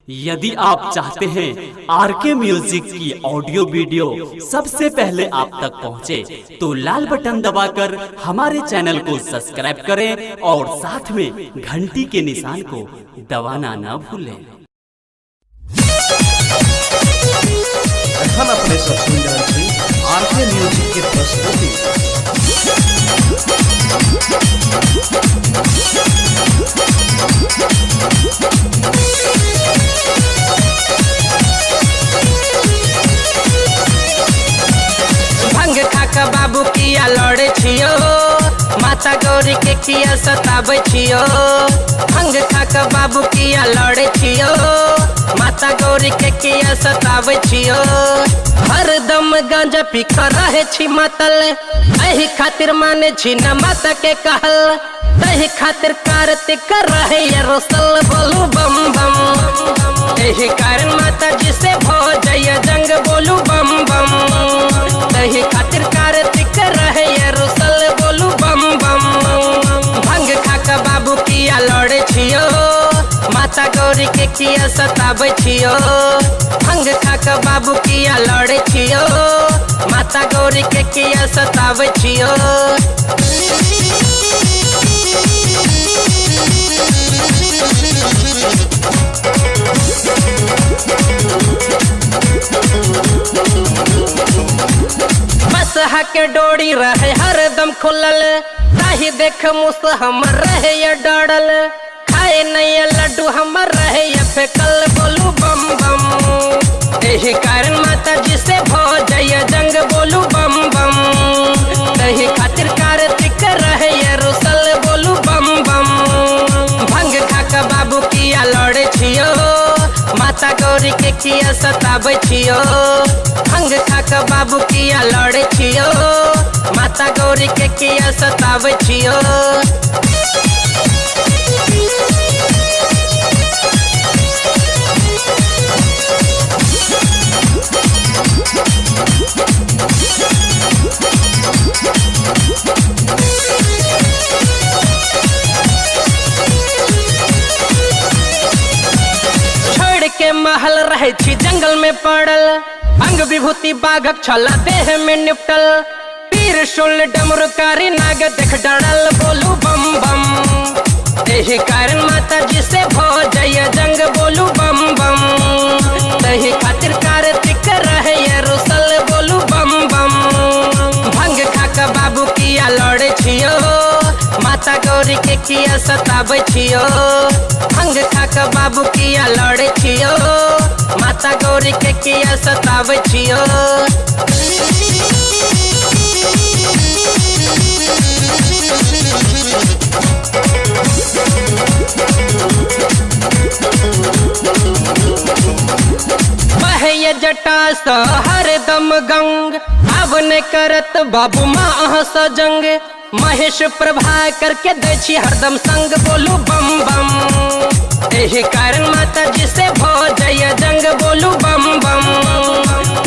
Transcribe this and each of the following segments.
यदि आप चाहते हैं आर के म्यूजिक की ऑडियो वीडियो सबसे पहले आप तक पहुंचे, तो लाल बटन दबाकर हमारे चैनल को सब्सक्राइब करें और साथ में घंटी के निशान को दबाना न भूलें। एखन अपने सब सुनि रहल छी आर के म्यूजिक के प्रस्तुति। भंग खा के बाबू किया लड़े छियो, माता गौरी के किया सताबै छियो। भंग खा के बाबू किया लड़े छियो, माता गौरी के किया सताबै छियो। हरदम गांजा पी के रहे छी मतल, एही खातिर माने छी न माता के कहल। तही खातिर कार्तिक रहे ये रोसल बोलू बम बम, एही कारण माता जी से भो जय जंग बोलू बम बम। तही खातिर कार्तिक रहे ये रुसल बोलू बम बम। भंग खा के बाबू किया लड़े छियो, माता गौरी के किया सताबै छियो। भंग खा के बाबू किया लड़े छियो, माता गौरी के किया सताबै छियो। बसहा के डोरी रहे हरदम खुलल, ताही देख मुस हमर रहे ये डरल। खाए नहीं लड्डू हमर रहे ये फेकल बोलू बम बम। एही कारण माता जी से भो जय जंग बोलू बम बम। तही खातिर कार्तिक रहे ये रुसल बोलू बम बम। भंग खा के बाबू किया लड़े छियो, माता गौरी के किया सताबै छियो। भंग खा के बाबू किया लड़े छियो, माता गौरी के किया सताबै छियो। छोड़ के महल रहे छी जंगल में पड़ल, अंग विभूति बाघक छला देह में निपटल। तीर शूल डमरुकारी नाग देख डरल बोलू बम बम। एही कारण माता जी से भो जय जंग बोलू बम बम। तही खातिर कार्तिक रहे ये रुसल बोलू बम बम। भंग खा के बाबू किया लड़े छियो, माता गौरी के किया सताबै छियो। भंग खा के बाबू किया लड़े छियो, माता गौरी के किया सताबै छियो। बहे जटा स हरदम गंग, अब ने करत बाबू माँ सजंग। महेश प्रभा करके दै छी हरदम संग बोलू बम बम। एही कारण माता जी से भो जय जंग बोलू बम बम।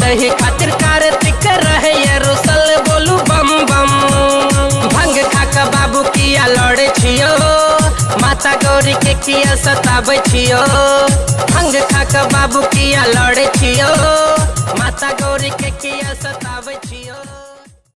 तही खातिर कार्तिक रहे ये रुसल बोलू बम बम। भंग खा के बाबू किया लड़े छियो, माता गौरी के किया सताबै छियो। भंग खा के बाबू किया लड़े छियो, माता गौरी के किया सताबै।